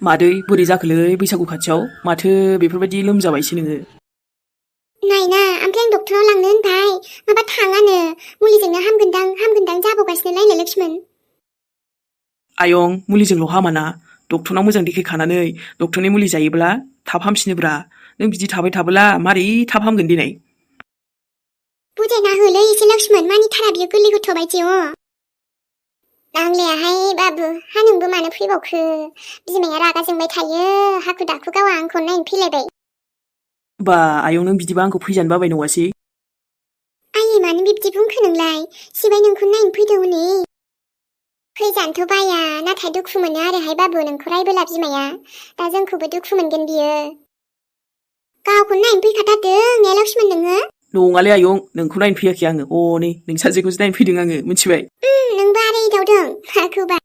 मादै बोरै जाखोलै बैसागु खाथियाव माथो बेफोरबायदि लोमजाबायसो नोङो नायना ओमफ्राय आं डक्टराव लांनो होनबाय माबा थाङानो मुलिजोंनो हामगोनदां जाबावगासिनो लायनो लक्ष्मण आयं मुलिजोंल' हामाना डक्टरनाव मोजां देखायखानानै डक्टरनि मुलि जायोब्ला थाब हामसिनोब्रा नों बिदि थाबाय थाबोला मारै थाब हामगोन दिनै बुजायना होलै एसे लक्ष्मण मानिथारा बियो गोरलै गथ' बायदि नांलायाहाय बाबु हा नोंबो मानो फैबावखो बिमाया रागा जोंबाय थायो हाखु दाखु गावा आंखौ नायनो फैलायबाय बा आयं नों बिदिबा आंखौ फैजानो बाबाय नङासै आयै मानो बिब्दि बुंखो नोंलाय सिबाय नोंखौ नायनो फैदों हनै फैजानोथ' बाया नाथाय दुखु मोनो आरोहाय बाबु नोंखौ रायबोला बिमाया दा जोंखौबो दुखु मोनगोन बियो गावखौनो नायनो फैखाथारदों ने लक्ष्मण नोङो नङालै आयं नोंखौ नायनो फैयाखै आङो हनै नोंसाजोखौसो नायनो फैदों आङो मिथिबाय नोंबो आरो एदावदों माखौबा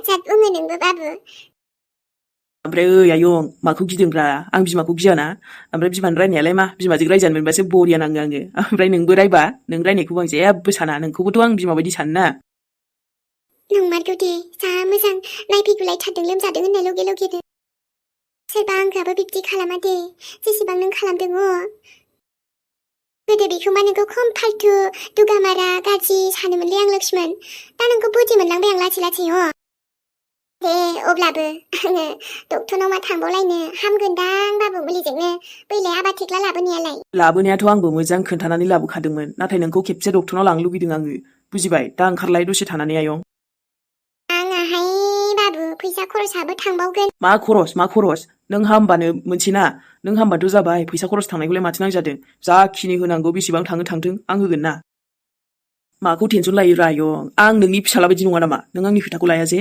जात बुङो नोंबो बाबु ओमफ्राय ओइ आयं माखौ गिदोंब्रा आं बिमाखौ गियाना ओमफ्राय बिमानि रायनायालाय मा बिमाजों रायजानो मोनबासो बरिया नाङो आङो ओमफ्राय नोंबो रायबा नों रायनायखौबो आं जेबो साना नोंखौबोथ' आं बिमा बायदि सानो ना नंमारगौ दे जा मोजां नायफैगुलायथारदों लोमजादों होननाय लगे लगेनो सोरबा आंखौबो बिब्दि खालामा दे जेसेबां नों खालामदों गोदो बेखौबा नोंखौ खम फाल्थु दुगामारा गाज्रि सानोमोनलै आं लक्ष्मण दा नोंखौ बुद्धि मोनलांबाय आं लासै लासै दे अब्लाबो आङो डक्टरनाव मा थांबावलायनो हामगोनदां बाबु मुलिजोंनो बैलाय आबा थेख्ला लाबोनायाथ' आंबो मोजां खोन्थानानै लाबोखादोंमोन नाथाय नोंखौ खेबसे डक्टरनाव लांनो लुगैदों आङो बुजिबाय दा ओंखारलाय दसे थानानै आयं आङाहाय बाबु फैसा खरसाबो थांबावगोन मा खरस नों हामबानो मोनसेना नों हामबाथ' जाबाय फैसा खरस थांनायखौलाय माथो नांजादों जाखिनि होनांगौ बेसेबां थांथों आं होगोन ना माखौ टेनसन लायोब्रा आयं आं नोंनि फिसाला बायदि नङा नामा नों आंनि खोथाखौ लाया जे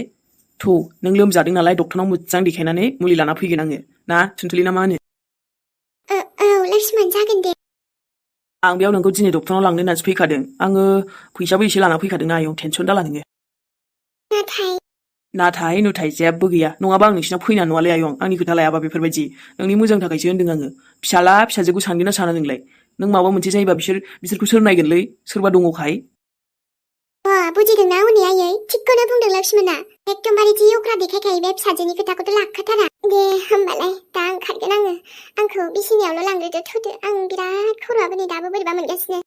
नों लोमजादों नालाय डक्टरनाव मोजां देखायनानै मुलि लाना फैगोन आङो ना थुनथुलि ना मा होनो औ लक्ष्मण जागोन दे आं बेयाव नोंखौ दिनै डक्टरनाव लांनो होननानैसो फैखादों आङो फैसाबो एसे लाना फैखादों ना आयं टेनसन दाला नोङो नाथाय जेबो गैया नङाबा आं नोंसिनाव फैनाय नङालै आयं आंनि खोथा लायाबा बेफोरबायदि नोंनि मोजां थाखायसो होन्दों आङो फिसाला फिसाजोखौ सानगोन ना साना नोंलाय नों माबा मोनसे जायोबा बिसोरखौ सोर नायगोनलै सोरबा दङखाय बुजिदोंना हनै आयै थिगखौनो बुंदों लक्ष्मणा एकदमबारे जि अख्रा देखायखायो बे फिसाजोनि खोथाखौथ' लाखाथारा दे होमबालाय दा ओंखारगोन आङो आंखौ बिसिनायावल' लांग्रोदो थ'दो आं बिराद खर'आबो नै दाबो बोरैबा मोनगासिनो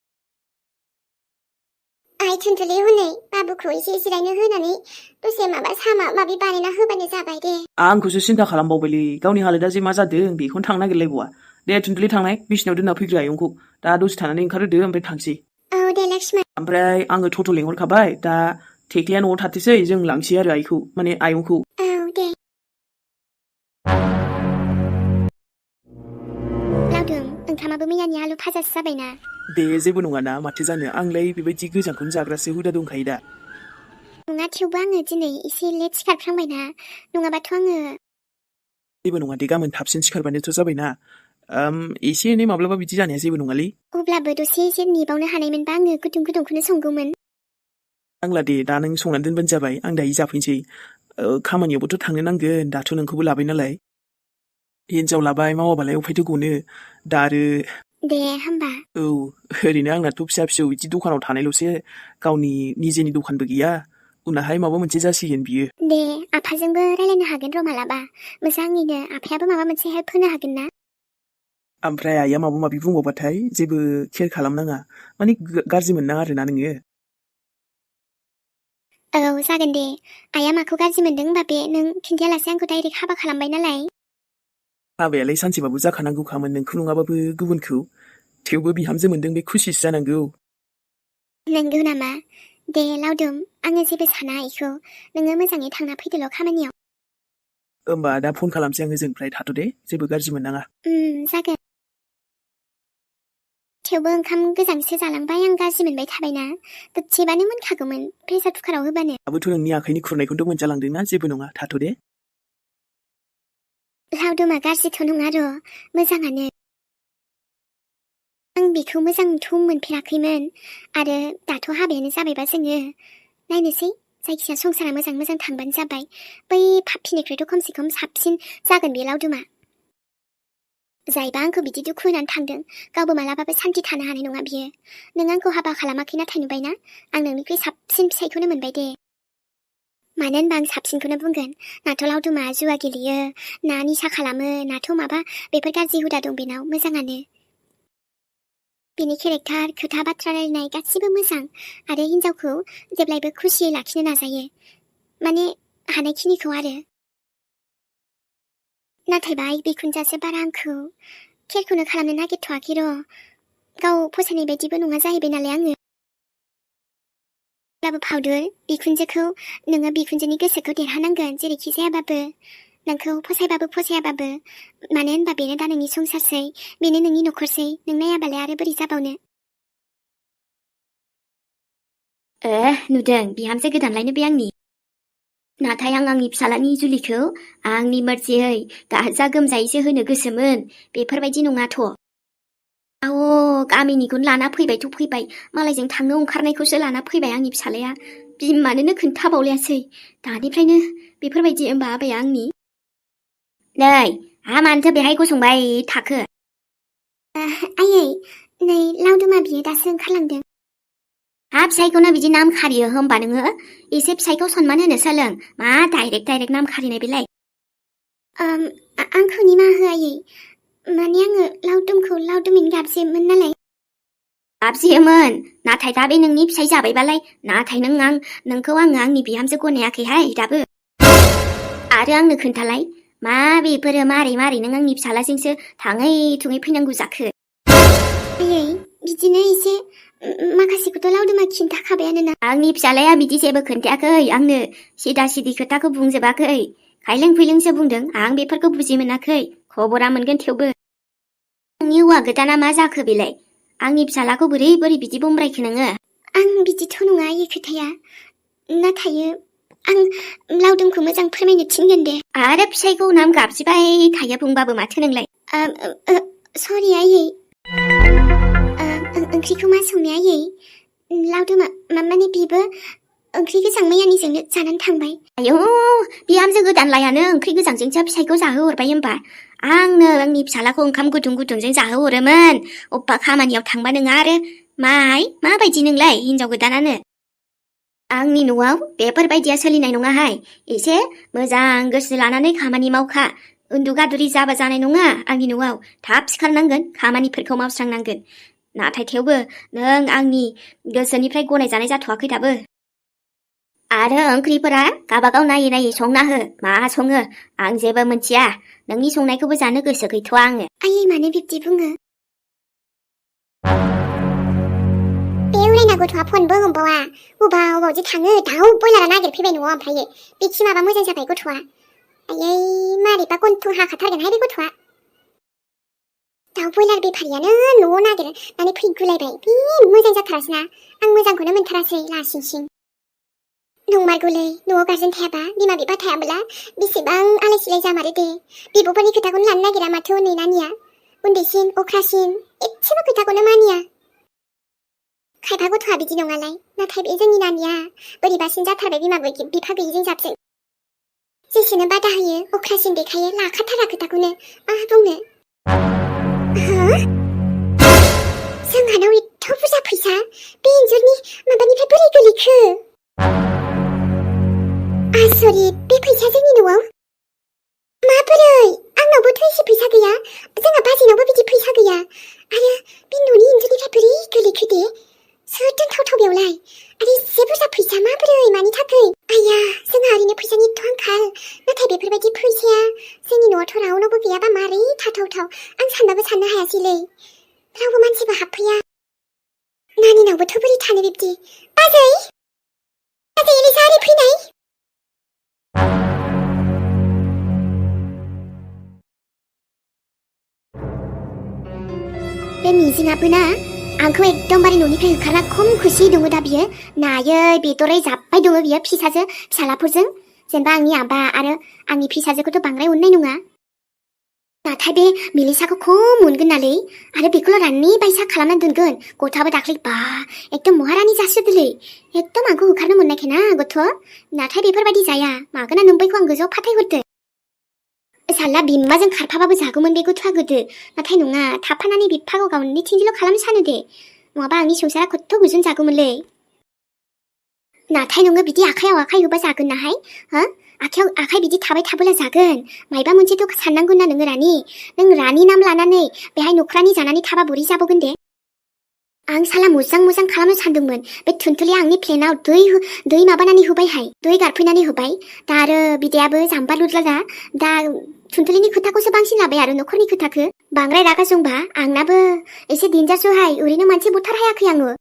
आइ थुनथुलि हनै बाबुखौ एसे जिरायनो होनानै दसे माबा माबि बानायना होबानो जाबाय दे आंखौसो सिन्था खालामबावबायलै गावनि हालोदा जे मा जादों बेखौनो थांनो नागिरलायबावा दे थुनथुलि थांनाय बिसिनायाव दोनना फैग्रो आयंखौ दा दसे थानानै ओंखारहोदो ओमफ्राय थांसै औ दे लक्ष्मण ओमफ्राय आङो टट' लेंहरखाबाय दा थेख्लिया न'आव थाथोंसै जों लांसै आरो आइखौ माने आयंखौ औ दे लावदुम ओंखामाबो मैयानि आलु भाजासो जाबायना दे जेबो नङाना माथो जानो आंलाय बेबायदि गोजांखौनो जाग्रासो हुदा दंखायो दा नङा थेवबो आङो दिनै एसे लेट सिखारफ्लांबायना नङाबाथ' आङो जेबो नङा दे गाबोन थाबसिन सिखारबानोथ' जाबायना एसे एनै माब्लाबा बिदि जानाया जेबो नङालै अब्लाबो दसे एसे नेबावनो हानायमोनबा आङो गुदुंखौनो संगौमोन नांला दे दा नों संनानै दोनबानो जाबाय आं दायो जाफैनोसै खामानियावबोथ' थांनो नांगोन दाथ' नोंखौबो लाबाय नालाय हिनजाव लाबाय मावाबालाय अफायथ' गनो दा आरो दे होमबा औ ओरैनो आंनाथ' फिसा फिसौ बिदि दखानाव थानायल'सो गावनि निजेनि दखानबो गैया उनावहाय माबा मोनसे जासिगोन बियो दे आफाजोंबो रायलायनो हागोन र' मालाबा मोजाङैनो आफायाबो माबा मोनसे हेल्प होनो हागोन ना ओमफ्राय आइया माबा माबि बुंबावबाथाय जेबो केयार खालामनाङा माने गाज्रि मोननाङा आरोना नोङो औ जागोन दे आइया माखौ गाज्रि मोनदों होनबा बे नों खिन्थायालासे आंखौ डाइरेक्ट हाबा खालामबाय नालाय हाबायालाय सानसेबाबो जाखानांगौखामोन नोंखौ नङाबाबो गुबुनखौ थेवबो बिहामजो मोनदों बे खुसिसो जानांगौ नंगौ नामा दे लावदुम आङो जेबो साना इखौ नोङो मोजाङै थांना फैदोल' खामानियाव होमबा दा फन खालामसै आङो जोंनिफ्राय थाथ' दे जेबो गाज्रि मोननाङा जागोन थेवबो ओंखाम गोजांसो जालांबाय आं गाज्रि मोनबाय थाबायना दसेबानो मोनखागौमोन प्रेसार कुकाराव होबानो आबोथ' नोंनि आखाइनि खुरनायखौथ' मोनजालांदोंना जेबो नङा थाथ' दे लावदुमा गाज्रिथ' नङा र' मोजाङानो आं बेखौ मोजांथ' मोनफेराखैमोन आरो दाथ' हाबायानो जाबायबा जोङो नायनोसै जायखिजाया संसारा मोजां थांबानो जाबाय बै पाप्पिनिख्रुइथ' खमसे खम साबसिन जागोन बे लावदुमा जायबा आंखौ बिदि दुखु होनानै थांदों गावबो मालाबाबो सान्थि थानो हानाय नङा बियो नों आंखौ हाबा खालामाखै नाथाय नुबायना आं नोंनिख्रुइ साबसिन फिसायखौनो मोनबाय दे मानो होनबा आं साबसिनखौनो बुंगोन। नाथ' लावदुमा जुवा गेलेयो, ना निसा खालामो, नाथ' माबा बेफोर गाज्रि हुदा दं बेनाव, मोजाङानो। बिनि केरेक्टार, खोथा बाथ्रा रायलायनाय गासिबो मोजां आरो हिनजावखौ जेब्लायबो खुसियै लाखिनो नाजायो। माने हानायखिनिखौ आरो। नाथायबा आइ बिखुनजोआसो बारा आंखौ केयारखौनो खालामनो नागिरथ'वाखै र'। गाव फसायनाय बायदिबो नङा जाहैबाय नालाय आङो। अब्लाबो फाउदुर, बिखुनजोखौ नोङो बिखुनजोनि गोसोखौ देरहानांगोन जेरैखि जायाबाबो। नोंखौ फसायबाबो फसायाबाबो, मानो होनबा बेनो दा नोंनि संसारसै, बेनो नोंनि न'खरसै, नों नायाबालाय आरो बोरै जाबावनो। नुदों बिहामजो गोदानलायनो बे आंनि। नाथाय आं आंनि फिसालानि जुलिखौ आंनि मर्जियै गाजा गोमजायैसो होनो गोसोमोन, बेफोरबायदि नङाथ'। गामिनिखौनो लाना फैबायथ' फैबाय, मालायजों थांनो ओंखारनायखौसो लाना फैबाय आंनि फिसालाया। बिमानोनो खोन्थाबावलायासै। दानिफ्रायनो बेफोरबायदि होनबा आबाया आंनि। नै मानोथो बेहाय गसंबाय थाखो? आयै, नै लावदुमा बियो दासो ओंखारलांदों। फिसाइखौनो बिदि नाम खारियो होमबा नोङो? एसे फिसाइखौ सनमान होनो सोलों। मा डाइरेक्ट नाम खारिनाय बेलाय? आंखौ निमाहा हो आयै, माने आङो लावदुमखौ लावदुमैनो गाबज्रियोमोन नालाय। गाबज्रियोमोन, नाथाय दा बे नोंनि फिसाइ जाबायबालाय, नाथाय नोंखौ आङो आंनि बिहामजो गनायाखैहाय दाबो। आरो आंनो खोन्थालाय, मा बेफोरो मारै नों आंनि फिसालाजोंसो थाङै थुङै फैनांगौ जाखो? आयै, बिदिनो एसे माखासेखौथ' लावदुमा खिन्थाखाबायानो ना। आंनि फिसालाया बिदि जेबो खोन्थायाखै आंनो, सिदा सिदि खोथाखौ बुंजोबाखै। खायलें खुइलेंसो बुंदों, आं बेफोरखौ बुजि मोनाखै। खबरा मोनगोन थेवबो। नोंनि हौवा गोदाना मा जाखो बेलाय? आंनि फिसालाखौ बोरै बिदि बुंब्रायखो नोङो? आं बिदिथ' नङा आयै खोथाया, नाथाय आं लावदुमखौ मोजां फोरमायनो थिनगोन दे। आरो फिसाइखौ नाम गाबज्रिबाय थायो बुंबाबो माथो नोंलाय? सरि आयै। ओंख्रिखौ मा संनो आयै? लावदुमा माने बिबो ओंख्रि गोजां मैयानिजोंनो जानानै थांबाय। आयौ, बिहामजो गोदानलायानो ओंख्रि गोजांजोंसो फिसाइखौ जाहोहरबाय होमबा? आंनो आंनि फिसालाखौ ओंखाम गुदुंजों जाहोहरोमोन। अबेबा खामानियाव थांबा नोङा आरो माबायदि नोंलाय हिनजाव गोदानानो? आंनि न'आव बेफोरबायदिया सोलिनाय नङाहाय। एसे मोजां गोसो लानानै खामानि मावखा। उन्दुगादुरि जाबा जानाय नङा आंनि न'आव। थाब सिखारनांगोन, खामानिफोरखौ मावस्रांनांगोन। नाथाय थेवबो नों आंनि गोसोनिफ्राय गनायजानाय जाथ'वाखै दाबो। आरो ओंख्रिफोरा गाबागाव नायै संना हो। मा सङो आं जेबो मोनथिया। नोंनि संनायखौबो जानो गोसो गैथ'वा आङो। आयै मानो बिब्दि बुङो? बे उरायना गथ'आ फनबो हमबावा। अबावदि थाङो, दाउ बयलारा नागिरफैबाय न'आव ओमफ्रायो। बेखि माबा मोजां जाबाय गथ'आ। आयै, मारैबा गन्थं हाखाथारगोनहाय बे गथ'आ। दाउ बयलार बेफारियानो न'आव नागिरनानै फैगुलायबाय। बे मोजां जाथारासैना, आं मोजांखौनो मोनथारासै लासिंसिं। नंमारगौलै, न'आव गारजेन थायाबा, बिमा बिफा थायाब्ला बेसेबां आलाय सिलाय जामारो दे। बिब'फोरनि खोथाखौनो लानो नागिरा माथो उन्दै नानिया। उन्दैसिन अख्रासिन, एसेबो खोथाखौनो मानिया। खायफा गथ'आ बिदि नङालाय, नाथाय बे जोंनि नानिया बोरैबासिन जाथारबाय बिमा बिफा गैयिजों जाबजों। जेसेनो बादा होयो अख्रासिन देखायो, लाखाथारा खोथाखौनो। मा बुंनो? जोंहानाव एथ' बुरजा फैसा बे इन्जुरनि माबानिफ्राय बोरै गोलैखो? आसरित, बे फैसा जोंनि न'आव माबोरै? आंनावबोथ' एसे फैसा गैया, जोंहा बाजैनावबो बिदि फैसा गैया। आरो बे न'नि इन्जुरनिफ्राय बोरै गोलैखो दे? सोर दोनथावथाव बेयावलाय? आरो एसे बुरजा फैसा माबोरै, मानि थाखाय? आया, जोंहा ओरैनो फैसानि एथ' आंखाल, नाथाय बेफोरबायदि फैसाया जोंनि न'आवथ' रावनावबो गैयाबा मारै थाथावथाव? आं सानबाबो साननो हायासैलै। रावबो मानसिबो हाबफैया। नानिनावबोथ' बोरै थानो बिब्दि? बाजै एलिसा ओरै फैनाय। बे मिजिङाबो ना आंखौ एकदमबारे न'निफ्राय होखारना खम खुसि दङ दा बियो। नायै बेदरै जाब्बाय दङ बियो फिसाजों। जेनेबा आंनि आबा आरो आंनि फिसाजोखौथ' बांद्राय अननाय नङा। नाथाय बे मिलिसाखौ खम मोनगोन नालै, आरो बेखौल' राननि बायसा खालामना दोनगोन। गथ'आबो दाख्लै एकदम महारानि जासोदोलै। एकदम आंखौ होखारनो मोननायखायना गथ'। नाथाय बेफोरबायदि जाया, मागोना नोम्बैखौ आं गोजौआव फाथायहरदो। साला बिमाजों खारफाबाबो जागौमोन बे गथ'आ गोदो, नाथाय नङा, थाफानानै बिफाखौ गावनि थिंजिल' खालामनो सानो दे। नङाबा आंनि संसारा खथ्थ' गोजोन जागौमोनलै। नाथाय नोङो बिदि आखायाव आखाइ होबा जागोन नाहाय हो आखायाव आखाइ बिदि थाबाय थाबोला जागोन मायबा मोनसेथ' साननांगोन ना नोङो रानि नों रानि नाम लानानै बेहाय नखरानि जानानै थाबा बोरै जाबावगोन दे आं साला मोजां खालामनो सानदोंमोन बे थुनथुलिया आंनि प्लेनाव दै माबानानै होबायहाय दै गारफैनानै होबाय दा आरो बिदायाबो जाम्बा लुद्ला दा थुनथुलिनि खोथाखौसो बांसिन लाबाय आरो नखरनि खोथाखौ बांद्राय रागा जोंबा आंनाबो एसे दिनजासोहाय ओरैनो मानसि बुथार हायाखै आङो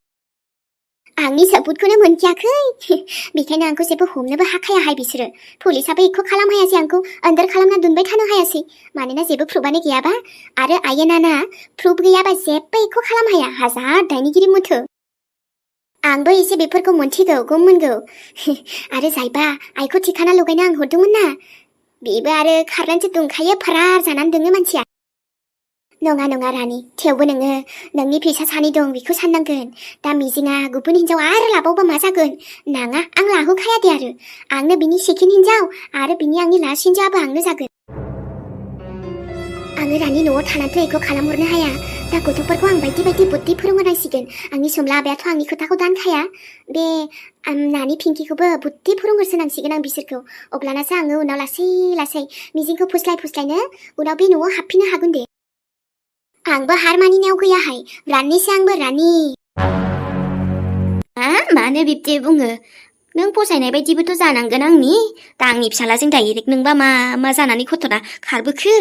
आंनि सापर्टखौनो मोनखायाखै बेखायनो आंखौ जेबो हमनोबो हाखायाहाय बिसोरो पुलिसाबो एख' खालामहायासै आंखौ आन्दार खालामना दोनबाय थानो हायासै मानोना जेबो प्रुफानो गैयाबा आरो आयेनाना प्रुफ गैयाबा जेबो एख' खालामहाया हाजार दायनिगिरि मुथो आंबो एसे बेफोरखौ मोनथिगौ गम मोनगौ आरो जायबा आइखौ थिखाना लगायनो आं हरदोंमोन ना बेबो आरो खारनानैसो दंखायो फारार जानानै दोङो मानसिया नङा रानि थेवबो नोङो नोंनि फिसा सानै दं बेखौ साननांगोन दा मिजिङा गुबुन हिन्जाव आरो लाबावबा मा जागोन नाङा आं लाहोखाया दे आंनो बिनि सेकेन्ड हिन्जाव आरो बिनि आंनि लास्ट हिन्जावाबो आंनो जागोन आङो रानि न'आव थानानैथ' एखौ खालामहरनो हाया दा गथ'फोरखौ आं बायदि बुद्धि फोरोंहोनांसिगोन आंनि सोमला आबायाथ' आंनि खोथाखौ दानखाया बे नानि पिंकिखौबो बुद्धि फोरोंहोसोनांसिगोन आं बिसोरखौ अब्लानासो आङो उनाव लासै मिजिंखौ फुस्लायनो उनाव बे न'आव हाबफिननो हागोन दे आंबो हार मानिनायाव गैयाहाय रानिसो आंबो रानि मानो बिब्दि बुङो नों फसायनाय बायदिबोथ' जानांगोन आंनि दा आंनि फिसालाजों डाइरेक्ट नोंबा मा जानानै खथ'ना खारबोखो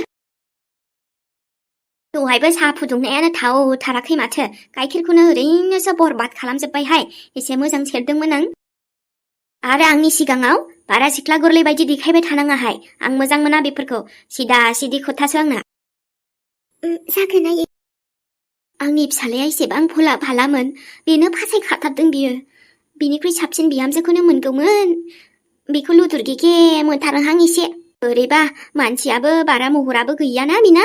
दहायबो साहा फुदुंनायानो थावथाराखै माथो गाइखेरखौनो ओरैनोसो बरबाद खालामजोब्बायहाय एसे मोजां सेरदोंमोन आं आरो आंनि सिगाङाव बारा सिख्ला गोरलै बायदि देखायबाय थानाङाहाय आं मोजां मोना बेफोरखौ सिदा खोथासो आंना जागोन आयै आंनि फिसालाया एसेबां भोला भालामोन बेनो फासायखाथारदों बियो बिनिख्रुइ साबसिन बिहामजोखौनो मोनगौमोन बेखौ लुदुर गेगे मोनथारोहां एसे बोरैबा मानसियाबो बारा महराबो गैयाना बिना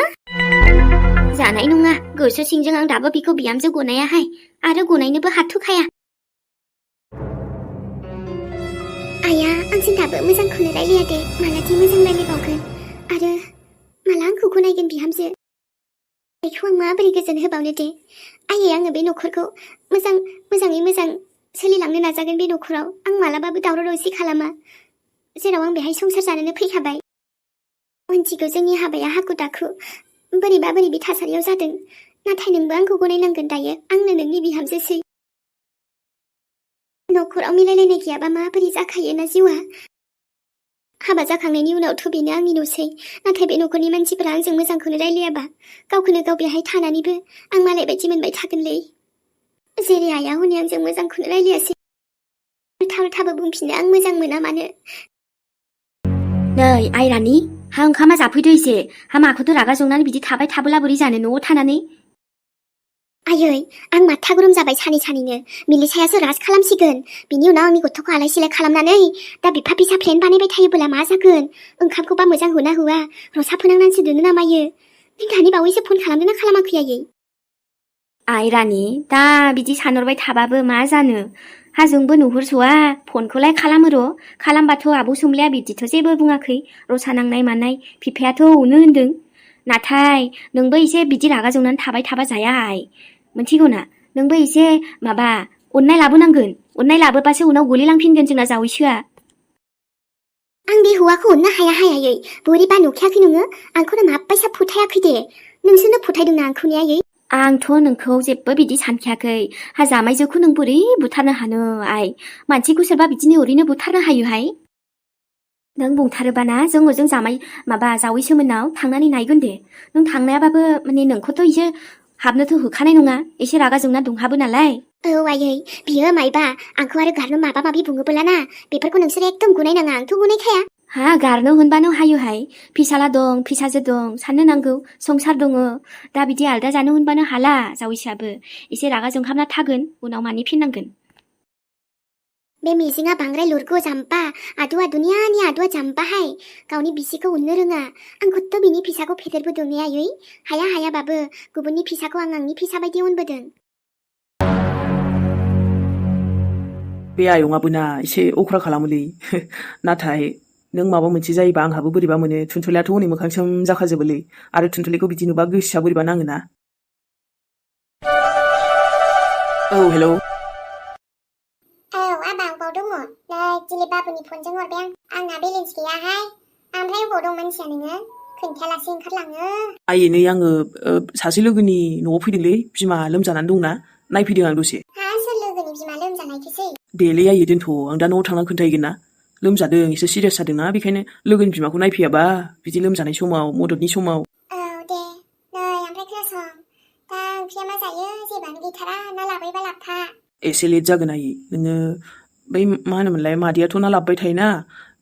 जानाय नङा गोसो सिंजों आं दाबो बिखौ बिहामजो गनायाहाय आरो गनायनोबो हाथ'खाया आइया आंजों दाबो मोजांखौनो रायलाया दे मालादि मोजां रायलायबावगोन आरो माला आंखौ गनायगोन बिहामजो बेखौ आं माबोरै गोजोन होबावनो दे आयै आङो बे नखरखौ मोजाङै मोजां सोलिलांनो नाजागोन बे नखराव आं मालाबाबो दावराव दावसि खालामा जेराव आं बेहाय संसार जानोनो फैखाबाय मोनथिगौ जोंनि हाबाया हाखु दाखु बोरैबा थासारियाव जादों नाथाय नोंबो आंखौ गनायनांगोन दायो आंनो नोंनि बिहामजोसै नखराव मिलायलायनाय गैयाबा माबोरै जाखायो ना जिउआ हाबा जाखांनायनि उनावथ' बेनो आंनि न'सै नाथाय बे नखरनि मानसिफोरा आंजों मोजांखौनो रायलायाबा गावखौनो गाव बेहाय थानानैबो आं मालाय बायदि मोनबाय थागोनलै जेरै आइया हनै आंजों मोजांखौनो रायलायासै थाबो बुंफिननो आं मोजां मोना मानो नै आइ रानि हा ओंखामा जाफैदो एसे हा माखौथ' रागा जोंनानै बिदि थाबाय थाबोला बोरै जानो न'आव थानानै आयै आं माथा गरम जाबाय सानैनो मिलिसायासो राज खालामसिगोन बिनि उनाव आंनि गथ'खौ आलाय सिलाय खालामनानै दा बिफा फिसा प्लेन बानायबाय थायोबोला मा जागोन ओंखामखौबा मोजां होना होआ रसा फोनांनानैसो दोनो ना मायो नों दानि बावैसो फन खालामदोंना खालामाखै आयै आइ रानि दा बिदि सानहरबाय थाबाबो मा जानो हाजोंबो नुहुरस'वा फनखौलाय खालामबाथ' आब' सोमलाया बिदिथ' जेबो बुङाखै रसा नांनाय मानाय बिफायाथ' अनो होनदों नाथाय नोंबो एसे बिदि रागा जोंनानै थाबाय थाबा जाया आइ मोनथिगौ ना नोंबो एसे अननाय लाबोनांगोन अननाय लाबोबासो उनाव गोलैलांफिनगोन जोंना जावैसोआ आं बे हौवाखौ अननो हायायै बोरैबा नुखायाखै नोङो आंखौनो माबायसा फोथायाखै दे नोंसोरनो फोथायदोंना आंखौनो आयै आंथ' नोंखौ जेबो बिदि सानखायाखै हा जामाइजोखौ नों बोरै बुथारनो हानो आइ मानसिखौ सोरबा बिदिनो ओरैनो बुथारनो हायोहाय नों बुंथारोबा ना जों ओजों जावैसोमोननाव थांनानै नायगोन दे नों थांनायाबाबो माने नोंखौथ' एसे हाबनोथ' होखानाय नङा एसे रागा जोंना दंहाबो नालाय औ आयै बियो मायबा आंखौ आरो गारनो माबा माबि बुङोबोला ना बेफोरखौ नोंसोर एकदम गनायनाङा आंथ' गनायखाया हा गारनो होनबानो हायोहाय फिसाला दं फिसाजो दं साननो नांगौ संसार दङ दा बिदि आलदा जानो होनबानो हाला जावैसोआबो एसे रागा जोंहाबना थागोन उनाव मानिफिननांगोन बे मिजिङा बांद्राय लुरगौ जाम्बा आदुआ दुनियानि आदुआ जाम्बाहाय गावनि बिसिखौ अननो रोङा आंखौथ' बिनि फिसाखौ फेदेरबोदों ने आयै हायाबाबो गुबुननि फिसाखौ आं आंनि फिसा बायदि अनबोदों बे आयंआबो ना एसे अख्रा खालामोलै नाथाय नों माबा मोनसे जायोबा आंहाबो बोरैबा मोनो थुनथुलियाथ' हनै मोखां सोम जाखाजोबोलै आरो थुनथुलिखौ बिदि नुबा गोसोआ बोरैबा नाङोना औ हेलौ औ आबा अबाव दङ नै दिलिप बाबुनि फनजों हरबाय आंना बेलेन्स गैयाहाय ओमफ्राय अबाव दं मानसिया नोङो खोन्थायालासे ओंखारलाङो आयै नै आङो सासे लोगोनि न'आव फैदोंलै बिमा लोमजानानै दंना नायफैदों आं दसे हा सोर लोगोनि बिमा लोमजानायखौसै देलै आयै दोनथ' आं दा न'आव थांनानै खोन्थाहैगोन ना लोमजादों एसे सिरियास जादोंना बेखायनो लोगोनि बिमाखौ नायफैयाबा बिदि लोमजानाय समाव मददनि समाव औ दे नै ओमफ्राय खोनासं दा ओंख्रिया मा जायो जेबोआनो गैथारा ना लाबोयोबा लाबफा एसे लेट जागोन आयै नोङो बै मा होनोमोनलाय मादैयाथ' ना लाबोबाय थायोना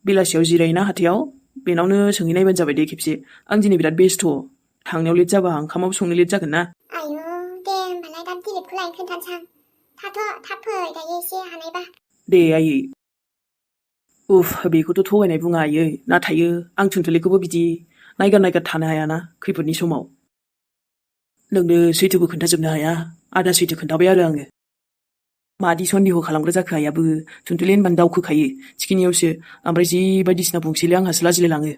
बेलासियाव जिरायोना हाथायाव बेनावनो सोंहैनायबानो जाबाय दे खेबसे आं दिनै बिराद बेस्थ' थांनायाव लेट जाबा ओंखामाबो संनो लेट जागोन ना आयु दे होमबालाय दा दिलिपखौ लायनो खोन्थानोसै आं थाब फै दायो एसे हानायबा दे आयै उफ बेखौथ' थगायनाय बुङा आयै नाथायो आं थुनथुलिखौबो बिदि नायगार थानो हायाना खैफोदनि समाव नोंनो सैथोबो खोन्थाजोबनो हाया आदा सैथो खोन्थाबाय आरो आङो मादि सन्देह खालामग्रा जाखो आयाबो थुनथुलि होनबानो दावखोखायो थिखिनियावसो ओमफ्राय जि बायदिसिना बुंसैलै आंहासो लाजिलाय लाङो